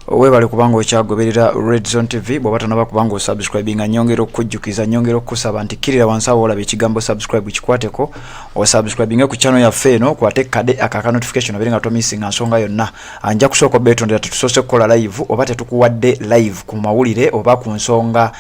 Webale kubanga okyagoberera Red Zone TV. Bw'oba tonaba kubanga osubscribinga, nyongera okukujjukiza, nyongera okukusaba nti kkirira wansi awo olaba ekigambo subscribe, kikwateko osubscribinge ku channel yaffe eno, okwate kade akaka notification obeere nga tomissinga nsonga yonna. Nja kusooka obeetondera, tetusoose kukola live oba tetukuwadde live ku mawulire oba ku nsonga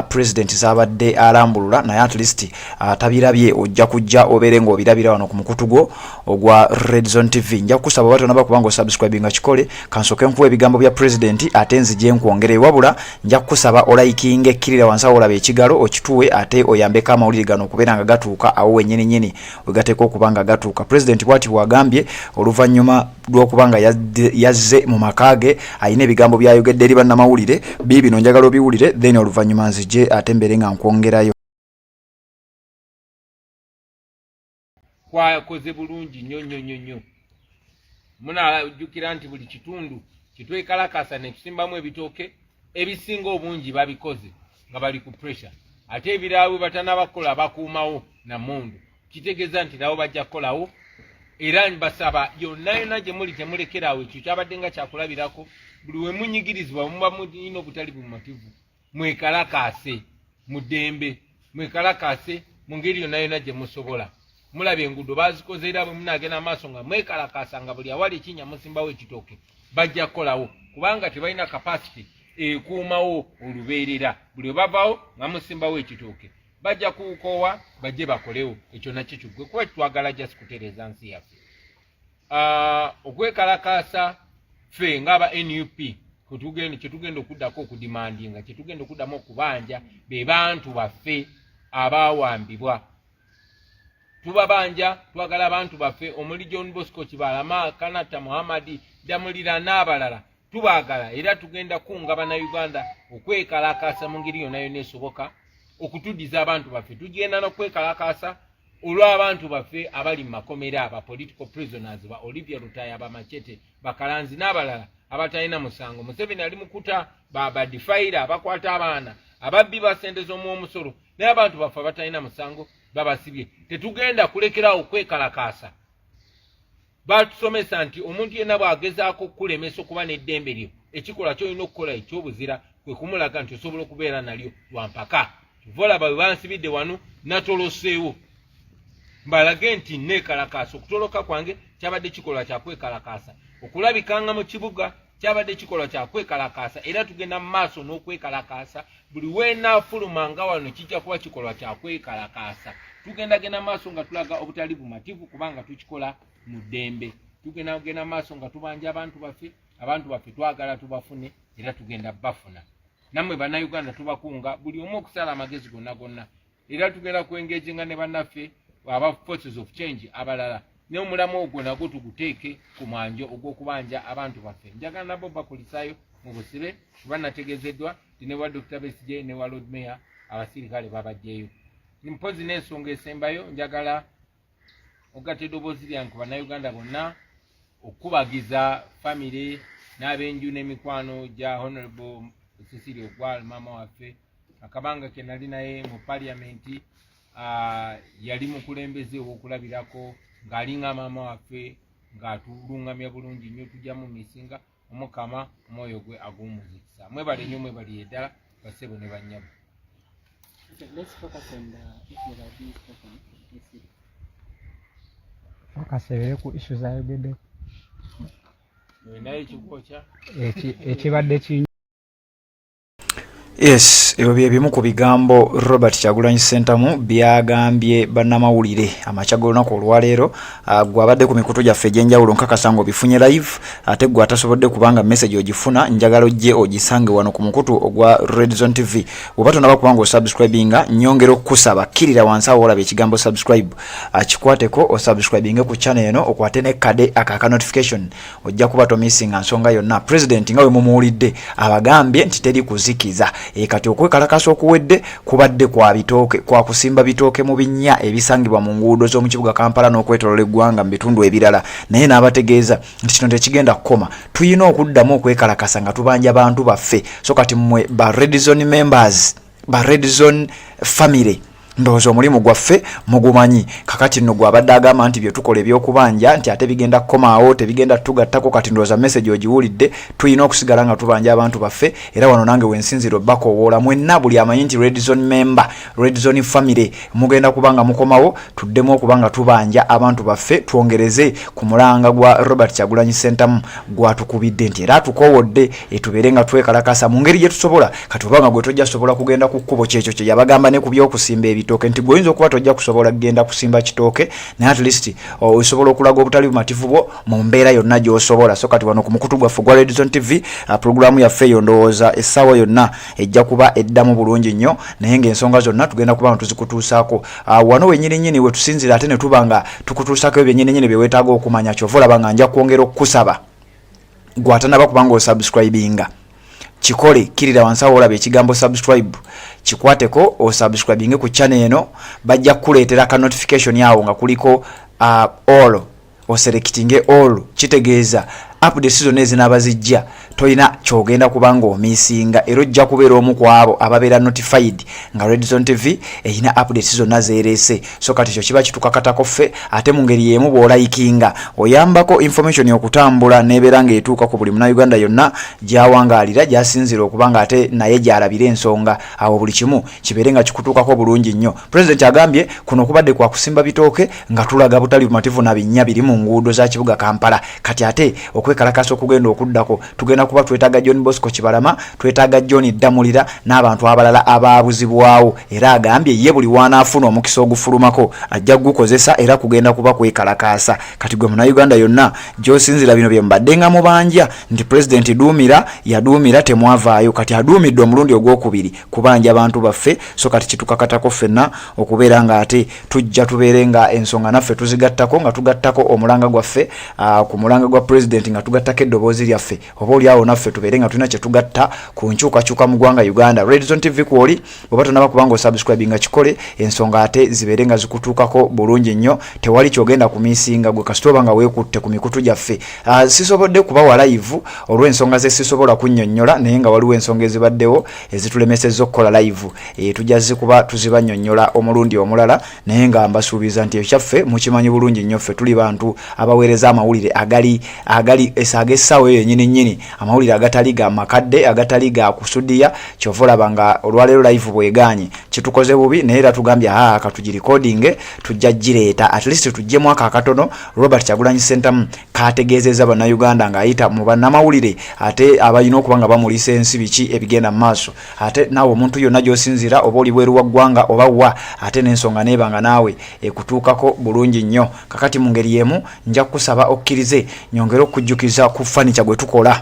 president z'abadde alambulula, naye at least tabirabye, ojja kujja obeere ng'obirabira wano ku mukutu gwo ogwa Red Zone TV. Nja kukusaba oba tonaba kubanga osubscribinga, kikole. Kansooke nkuwa ebigambo bya president ate nzije nkwongere. Wabula nja kukusaba olikinge, kkirira wansi awo olaba ekigalo, okituwe ate oyambeko amawulire gano okubeera nga gatuuka awo wennyini nyini we gateekwa okuba nga gatuuka. President bw'ati bw'agambye oluvannyuma lw'okuba nga yazze mu maka ge, alina ebigambo by'ayogedde eri bannamawulire. Biibino, njagala obiwulire, then oluvannyuma nzije ate mbeere nga nkwongerayo. Kwakoze bulungi nnyo nnyo nnyo nnyo. Munajjukira nti buli kitundu kitwekalakasa ne tusimbamu ebitooke, ebisinga obungi babikoze nga bali ku pressure, ate ebirala bwe batanabakola bakuumawo namundu, kitegeeza nti nabo bajja kukolawo. Era basaba yonna yonna gye muli temulekeraawo. Ekyo kyabadde nga kyakulabirako. Buli we munyigirizibwa, muba mulina obutali bumativu, mwekalakaase mu ddembe, mwekalakaase mu ngeri yonna yonna gye musobola. Mulaba enguudo bazikoze, era bwe munaagenda maaso nga mwekalakaasa, nga buli awali ekinnya musimbawo ekitooke, bajja kukolawo, kubanga tebalina capacity ekuumawo olubeerera. Buli we bavaawo nga musimbawo ekitooke, bajja kuwukoowa, bajje bakolewo. Ekyo nakyo kiggwe, kuba twagala just kutereeza nsi yaffe. Okwekalakaasa ffe ng'aba NUP kyetugenda okuddako okudemandinga, kyetugenda okuddamu okubanja, be bantu baffe abaawambibwa. Tubabanja, twagala abantu baffe omuli John Bosco Kibalama, Kanata Muhammadi Damulira n'abalala. Tubaagala era tugenda kunga Bannayuganda okwekalakaasa mu ngeri yonna yonna esoboka okutuddiza abantu baffe. Tugenda n'okwekalakaasa olw'abantu baffe abali mu makomera, aba political prisoners, ba Olivia Lutaya, bamachete, bakalanzi n'abalala abatalina musango. Museveni ali mukuta babadifaira, abakwata abaana, ababbi ba sente z'omuwomusolo, naye abantu baffe abatalina musango babasibye. Tetugenda kulekerawo okwekalakaasa. Batusomesa nti omuntu yenna bw'agezaako okukulemesa okuba n'eddembe lyo, ekikolwa ky'olina okukola ekyobuzira kwe kumulaga nti osobola okubeera nalyo lwampaka. Kyova olaba bwe bansibidde wano, natoloseewo mbalage nti neekalakaasa. Okutoloka kwange kyabadde kikolwa kya kwekalakaasa, okulabikanga mu kibuga kyabadde kikolwa kya kwekalakaasa, era tugenda mu maaso n'okwekalakaasa. Buli wenaafuluma nga wano kijja kuba kikolwa kya kwekalakaasa. Tugendagenda maaso nga tulaga obutali bumativu, kubanga tukikola mu ddembe. Tugenda genda maaso nga tubanja abantu baffe. Abantu baffe twagala tubafune era tugenda bafuna. Nammwe Bannayuganda, tubakunga buli omu okusala amagezi gonna gonna, era tugenda kwengejenga ne bannaffe aba forces of change abalala, naye omulamu ogwo nagwo tuguteeke ku mwanjo ogw'okubanja abantu baffe. Njagala nabo bakulisaayo mu busibe, kuba nategeezeddwa nti ne wa Dr Besigye ne wa Lord Mayor abasirikale babajjeeyo. Mpozi n'ensonga esembayo, njagala ogatta eddoboozi lyange ku Bannayuganda bonna okukubagiza famire n'abenju n'emikwano gya Honorable Cecilia Ogwal, maama waffe. Akabanga ke nali naye mu Paliamenti, yali mukulembeze ow'okulabirako, ng'alinga maama waffe, ng'atulungamya bulungi nnyo. Tujja mu misinga. Omukama omwoyo gwe aguwummuze kisa. Mwebale nnyo, mwebalire ddala, basebo ne bannyabo. Okay, let's focus on the issue that have been spoken. Let's see. Focus ebeere ku issue zayogeddeko. Naye ekikwokya Ekibadde ki. Yes, ebyo bye bimu ku bigambo Robert Kyagulanyi Ssentamu byagambye bannamawulire amakya g'olunaku olwaleero. Gwe abadde ku mikutu gyaffe egy'enjawulo, nkakasa ng'obifunye live, ate gwe atasobodde kubanga message ogifuna, njagala ojje ogisange wano ku mukutu ogwa Red Zone TV. Bw'oba tonaba kubanga osubscribinga, nyongera okukusaba, kkirira wansi awo olaba ekigambo subscribe, akikwateko osubscribinge ku channel eno, okwate ne kade akaka notification, ojja kuba tomissinga nsonga yonna. President nga we mumuwulidde abagambye nti teri kuzikiza. Kati okwekalakasa okuwedde kubadde kwa bitooke, kwa kusimba bitooke mu binnya ebisangibwa mu nguudo z'omu kibuga Kampala n'okwetolola eggwanga mu bitundu ebirala, naye n'abategeeza nti kino tekigenda kukoma, tulina okuddamu okwekalakasa nga tubanja bantu baffe. So kati mmwe ba Red Zone members, ba Red Zone family, Ndowooza omulimu gwaffe mugumanyi. Kakati nno gwabadde agamba nti byetukola ebyokubanja nti ate bigenda kukomaawo, tebigenda tugattako. Kati ndowooza message ogiwulidde, tulina okusigala nga tubanja abantu baffe. Era wano nange wensinzira obbakowoola mwenna, buli amanyi nti Red Zone member, Red Zone family, mugenda kuba nga mukomawo tuddemu okuba nga tubanja abantu baffe, twongereze ku mulanga gwa Robert Kyagulanyi Ssentamu gwatukubidde nti era atukowodde etubeere nga twekalakasa mu ngeri gye tusobola. Kati oba nga gwe tojja sobola kugenda ku kkubo, kyekyo kye yabagamba ne ku by'okusimba ebitooke nti gwe oyinza okuba tojja kusobola kugenda kusimba kitooke, naye at least osobola okulaga obutali bumativu bwo mu mbeera yonna gy'osobola. So kati wano ku mukutu gwaffe ogwa Red Zone TV, pulogulaamu yaffe eyo ndowooza essaawa yonna ejja kuba eddamu bulungi nnyo, naye ng'ensonga zonna tugenda kuba nga tuzikutuusaako wano wennyini nnyini we tusinzira, ate ne tuba nga tukutuusaako ebyo byennyini nnyini bye weetaaga okumanya. Kyova olaba nga nja kwongera okukusaba, gwatanaba kuba nga osubscribinga, kikole. Kkirira wansi awo olaba ekigambo subscribe, kikwateko osubscribinge ku channel eno. Bajja kukuleetera ka notification awo nga kuliko all, oselectinge all. Kitegeeza updates zonna ezinaaba zijja tolina kyogenda kuba nga omissinga, era ojja kubeera omu ku abo ababeera notified nga Red Zone TV erina updates zonna zeereese. So kati ekyo kiba kitukakatako ffe. Ate mu ngeri y'emu bw'olikinga oyambako information okutambula n'ebeera ng'etuuka ku buli Munauganda yonna gy'awangaalira, gy'asinzira okuba nga ate naye gy'alabira ensonga. Awo buli kimu kibeere nga kikutuukako bulungi nnyo. Pulezidenti agambye kuno okubadde kwa kusimba bitooke nga tulaga butali bumativu na binnya biri mu nguudo za kibuga Kampala. Kati ate okwekalakasa okugenda okuddako, tugenda kuba twetaaga John Bosco Kibalama, twetaaga John Ddamulira n'abantu abalala abaabuzibwawo. Era agambye ye buli wanaafuna omukisa ogufulumako ajja kugukozesa, era kugenda kuba kwekalakaasa. Kati gwe Munauganda yonna gy'osinzira, bino bye mubadde nga mubanja nti pulezidenti duumira yaduumira, temwavaayo. Kati aduumidde omulundi ogwokubiri kubanja abantu baffe. So kati kitukakatako ffenna okubeera nga ate tujja tubeere nga ensonga naffe tuzigattako, nga tugattako omulanga gwaffe ku mulanga gwa pulezidenti, nga tugattako eddoboozi lyaffe, oba oliawo naffe tubeere nga tulina kyetugatta ku nkyukakyuka mu ggwanga Uganda. Red Zone TV kwoli, bweba tonaba kubanga osubscribinga, kikole, ensonga ate zibeere nga zikutuukako bulungi nnyo. Tewali kyogenda kumissinga gwe kasita oba nga weekutte ku mikutu gyaffe. Sisobodde kubawa live olw'ensonga ze sisobola kunnyonnyola, naye nga waliwo ensonga ezibaddewo ezitulemesezza okukola live. Tujja zikuba tuzibannyonnyola omulundi omulala, naye nga mbasuubiza nti ekyaffe mukimanyi bulungi nnyo. Ffe tuli bantu abaweereza amawulire agali ag'essaawa eyo yennyini nnyini, amawulire agatali ga makadde, agatali ga kusudiya. Kyova olaba nga olwaleero live bwegaanye kitukoze bubi, naye era tugambye aa katugirikodinge, tujja gireeta, at least tuggyemu ako akatono Robert Kyagulanyi Ssentamu kategeezezza Bannayuganda ng'ayita mu bannamawulire ate abalina okuba nga bamulisa ensi biki ebigenda mu maaso. Ate naawe omuntu yonna gy'osinziira, oba oli bweru wa ggwanga oba wa, ate n'ensonga neeba nga naawe ekutuukako bulungi nnyo. Kakati mu ngeri y'emu nja kukusaba okkirize nyongere okujjukiza ku furniture gwe tukola.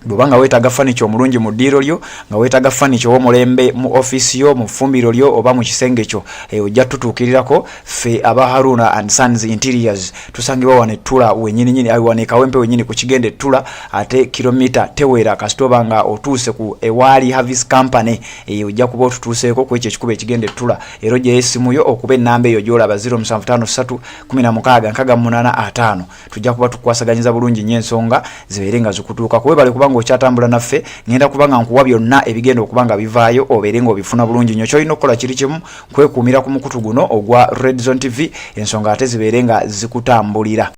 Bw'oba nga weetaaga furniture omulungi mu ddiiro lyo, nga weetaaga furniture ow'omulembe mu ofiisi yo, mu ffumbiro lyo oba mu kisenge kyo, ojja tutuukirirako ffe aba Haruna and Sons Interiors. Tusangibwa wano Ettula wennyininyini, wano e Kawempe wennyini ku kigenda Ettula, ate kilomita tewera kasita oba nga otuuse ku ewaali Havis Company, ojja kuba otutuuseeko ku ekyo ekikuba ekigenda Ettula. Era ojjayo essimu yo okuba ennamba eyo gy'olaba, 0753 16 68 50. Tujja kuba tukwasaganyiza bulungi nnyo, ensonga zibeere nga zikutuukako. Webale kubanga okyatambula naffe. Ngenda kuba nga nkuwa byonna ebigenda okuba nga bivaayo, obeere ng'obifuna bulungi nnyo. Kyolina okukola kiri kimu, kwekuumira ku mukutu guno ogwa Red Zone TV, ensonga ate zibeere nga zikutambulira.